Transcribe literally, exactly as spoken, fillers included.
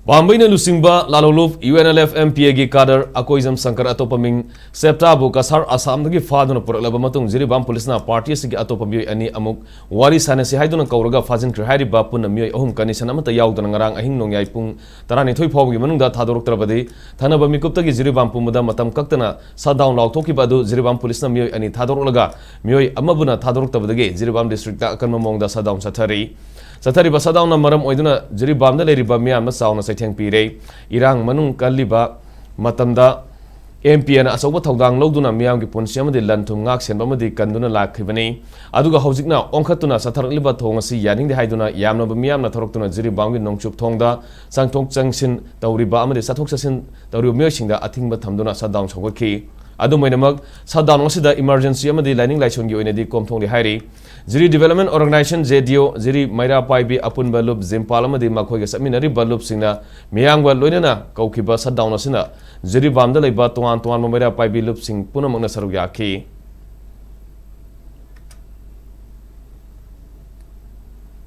ꯄꯥꯝꯕꯩꯅ ꯂꯨꯆꯤꯡꯕ ꯂꯥꯂꯣꯂꯨꯞ UNLF MPAꯒꯤ ꯀꯥꯗꯔ ꯑꯀꯣꯏꯖꯝ ꯁꯪꯀꯔ ꯑꯇꯣꯞꯄ ꯃꯤꯡ ꯁꯦꯞꯇꯥꯕꯨ ꯀꯁꯥꯔ ꯑꯁꯥꯝꯗꯒꯤ ꯐꯥꯗꯨꯅ ꯄꯨꯔꯛꯂꯕ ꯃꯇꯨꯡ ꯖꯤꯔꯤꯕꯥꯝ ꯄꯨꯂꯤꯁꯅ ꯄꯥꯔꯇꯤ ꯑꯁꯤꯒꯤ ꯑꯇꯣꯞꯄ ꯃꯤꯑꯣꯏ ꯑꯅꯤ ꯑꯃꯨꯛ ꯋꯥꯔꯤ ꯁꯥꯟꯅꯁꯤ ꯍꯥꯏꯗꯨꯅ ꯀꯧꯔꯒ ꯐꯥꯖꯤꯟꯈ꯭ꯔꯦ꯫ ꯍꯥꯏꯔꯤꯕ ꯄꯨꯟꯅ ꯃꯤꯑꯣꯏ ꯑꯍꯨꯝ condition ꯑꯃꯠꯇ ꯌꯥꯎꯗꯅ ꯉꯔꯥꯡ ꯑꯍꯤꯡ ꯅꯣꯡꯌꯥꯏ ꯄꯨꯡ ꯇꯔꯥꯅꯤꯊꯣꯏ ꯐꯥꯎꯕꯒꯤ ꯃꯅꯨꯡꯗ ꯊꯥꯗꯣꯔꯛꯇ꯭ꯔꯕꯗꯤ ꯊꯪꯅꯕ ꯃꯤꯀꯨꯞꯇꯒꯤ ꯖꯤꯔꯤꯕꯥꯝ ꯄꯨꯝꯕꯗ ꯃꯇꯝ ꯀꯛꯇꯅ shutdown ꯂꯥꯎꯊꯣꯛꯈꯤꯕ ꯑꯗꯨ ꯖꯤꯔꯤꯕꯥꯝ ꯄꯨꯂꯤꯁꯅ ꯃꯤꯑꯣꯏ ꯑꯅꯤ ꯊꯥꯗꯣꯔꯛꯂꯒ ꯃꯤꯑꯣꯏ ꯑꯃꯕꯨꯅ ꯊꯥꯗꯣꯔꯛꯇꯕꯗꯒꯤ ꯖꯤꯔꯤꯕꯥꯝ districtꯇ ꯑꯀꯟꯕ ꯃꯑꯣꯡꯗ shutdown ꯆꯠꯊꯔꯤ꯫ ꯆꯠꯊꯔꯤꯕ shutdownꯅ ꯃꯔꯝ ꯑꯣꯏꯗꯨꯅ ꯖꯤꯔꯤꯕꯥꯝꯗ ꯂꯩꯔꯤꯕ ꯃꯤꯌꯥꯝꯅ ꯆꯥꯎꯅ ꯆꯩꯊꯦꯡ ꯄꯤꯔꯦ꯫ ꯏꯔꯥꯡ ꯃꯅꯨꯡ ꯀꯜꯂꯤꯕ ꯃꯇꯝꯗ MPAꯅ ꯑꯆꯧꯕ ꯊꯧꯗꯥꯡ ꯂꯧꯗꯨꯅ ꯃꯤꯌꯥꯝꯒꯤ ꯄꯨꯟꯁꯤ ꯑꯃꯗꯤ ꯂꯟ ꯊꯨꯝ ꯉꯥꯛ ꯁꯦꯟꯕ ꯑꯃꯗꯤ ꯀꯟꯗꯨꯅ ꯂꯥꯛꯈꯤꯕꯅꯤ꯫ ꯑꯗꯨꯒ ꯍꯧꯖꯤꯛꯅ ꯑꯣꯟꯈꯠꯇꯨꯅ ꯆꯠꯊꯔꯛꯂꯤꯕ ꯊꯣꯡ ꯑꯁꯤ ꯌꯥꯅꯤꯡꯗꯦ ꯍꯥꯏꯗꯨꯅ ꯌꯥꯝꯂꯕ ꯃꯤꯌꯥꯝꯅ ꯊꯣꯔꯛꯇꯨꯅ ꯖꯤꯔꯤꯕꯥꯝꯒꯤ ꯅꯣꯡꯆꯨꯞ ꯊꯣꯡꯗ ꯆꯪꯊꯣꯛ ꯆꯪꯁꯤꯟ ꯇꯧꯔꯤꯕ ꯑꯃꯗꯤ ꯆꯠꯊꯣꯛ ꯆꯠꯁꯤꯟ ꯇꯧꯔꯤꯕ ꯃꯤꯑꯣꯏꯁꯤꯡꯗ ꯑꯊꯤꯡꯕ ꯊꯝꯗꯨꯅ shutdown ꯁꯧꯒꯠꯈꯤ꯫ ꯑꯗꯨꯝ ꯑꯣꯏꯅꯃꯛ, shutdown ꯑꯁꯤꯗ emergency ꯑꯃꯗꯤ ꯂꯥꯏꯅꯤꯡ ꯂꯥꯏꯁꯣꯟꯒꯤ ꯑꯣꯏꯅꯗꯤ ꯀꯣꯝꯊꯣꯡꯂꯤ ꯍꯥꯏꯔꯤ꯫ ꯖꯤꯔꯤ Development Organisation, JDO, ꯖꯤꯔꯤ ꯃꯩꯔꯥ ꯄꯥꯏꯕꯤ ꯑꯄꯨꯟꯕ ꯂꯨꯞ ꯖꯤꯝꯄꯥꯜ ꯑꯃꯗꯤ ꯃꯈꯣꯏꯒ ꯆꯠꯃꯤꯟꯅꯔꯤꯕ ꯂꯨꯞꯁꯤꯡꯅ ꯃꯤꯌꯥꯝꯒ ꯂꯣꯏꯅꯅ ꯀꯧꯈꯤꯕ shutdown ꯑꯁꯤꯅ ꯖꯤꯔꯤꯕꯥꯝꯗ ꯂꯩꯕ ꯇꯣꯉꯥꯟ ꯇꯣꯉꯥꯟꯕ ꯃꯩꯔꯥ ꯄꯥꯏꯕꯤ ꯂꯨꯞꯁꯤꯡ ꯄꯨꯝꯅꯃꯛꯅ ꯁꯔꯨꯛ ꯌꯥꯈꯤ꯫